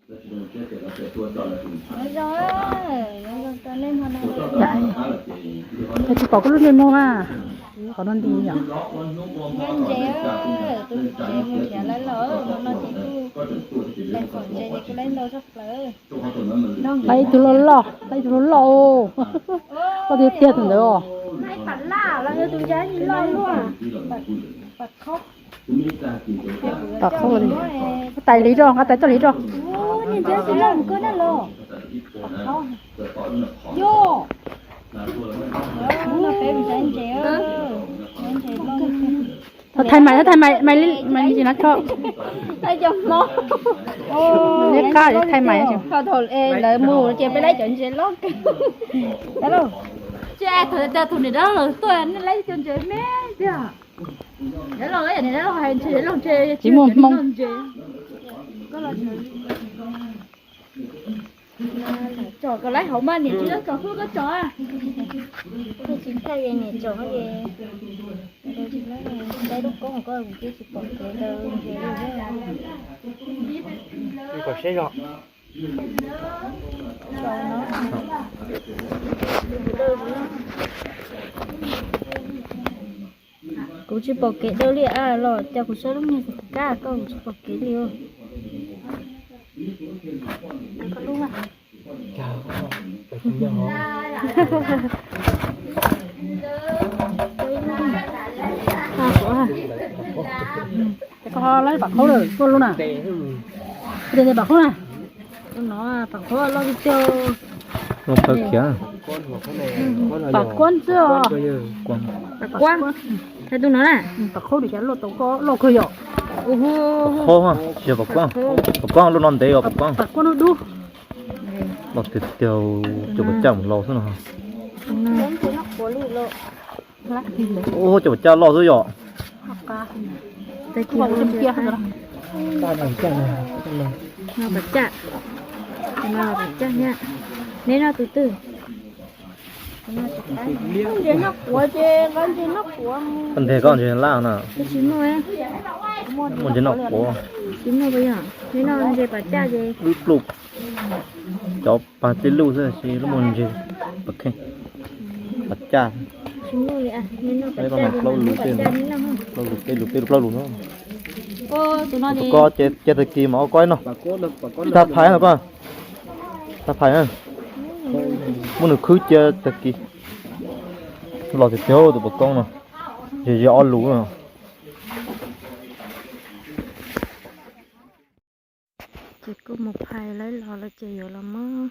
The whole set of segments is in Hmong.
Nyob zoo, nyob zoo rau nej hmo no. Yog tsis pom koj lub ntsej muag mas, qhov no nti yom. Nyob ntses, tus txiv mus nrhiav lawv los hmo no ces kuj tau txom ntses ces kuj laib ntau tshaj plaws. Laib ib tug loj loj, laib ib tug loj loj. Koj tiag tiag tus ntawd os. Pam qhaub li, tais hliv rau, nqa tais tuaj hliv rau. Thaij mais, thaij mais, mais li, mais li tsis nab cho. Thaij cov hmoob. Neb qab thaij mais. Thaum lawv mus ces peb laib cov ntses loj kawg. Tsis, thaum tias tus niam dab laug tuaj nej laib cov ntses me tiag. Dab laug, niam dab laug hais ntses, dab laug ntses, tsis muaj hmoob. Tsom kom laib hauv mas niam tsis laib tsom xwb koj tsom. Koj tsis thaij niam tsom es laib lub koob koj kuv twb tsis pom kev rau ntses li. Kom seb zog. Kuv tsis pom kev rau li a, los cas kuv saib lub niag kab koj kuv tsis pom kev li. Koj lawv pam qhaub lawm, koj lub na. Koj tias pam qhaub na. Tus no pam qhaub loj tiag tiag. Loj kawg khiav. Pam kuab xwb os. Pam kuab. Pam kuab. Pam qhaub li cas loj tau koj loj kawg yom. Pam qhaub, tsis yog pam kuab. Pam kuab lub no ntev os, pam kuab. Pam kuab loj dub. Loj tiag tiag, cov pam caj mus laus xwb no. Ua cov pam caj loj xwb yom. Pam caj, pam caj thiab. Neb noj tus twg? Ntses noj quav ces nqa ntses noj quav. Koj nteg koj ntses laj na. Muaj ntses noj quav. Tsis muaj puas yog? Neb noj ntses pam caj ces. Wb pluj cov pag tij luj xwb, tsis muaj ntses pam kheej, pam caj. Tsis muaj li, neb noj pam caj ces plaub lus, plaub lus, peb lus, peb lus plaub lus no. Tus no ces cia tag kis mas ua koj ib no. Tsis tag phais no koj. Tag phais na. Muab nws khwb cia tag kis. Los tiag tiag tus pam koob no, ze ze ob lus no. Ces kuj mus phais laib los lawm ces yuav los muab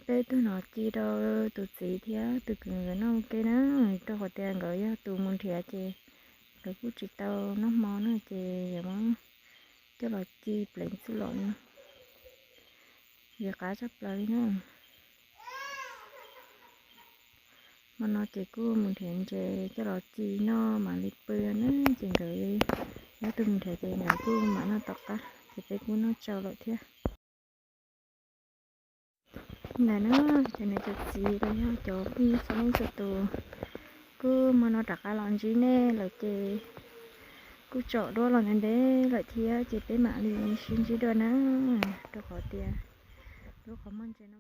peb tug no ci rau tus txiv thiab tus kwv nkawd noj ua ke na, rau qhov tias nkawd yog tus mus nrhiav ces nkawd kuj tsis tau noj hmo na ces yuav muab coj los ci pleev txwj lom no. Yog qab tshaj plaws li na. Hmo no ces kuj mus nrhiav ntses coj los ci noj mam li pw na, ces nkawd nyob twg mus nrhiav ces nkawd kuj mam noj tom qab ces peb kuj noj tsau lawm thiab. Ntawm no cov niam cov txiv los yog cov phooj ywg txhua leej txhua tus, kuj hmo no rov qab los ntsib nej lawm ces kuj tsom duab los ntev ntev lawm thiab ces peb mam li sib ntsib dua na, rau qhov tias lub qhov muag ntses no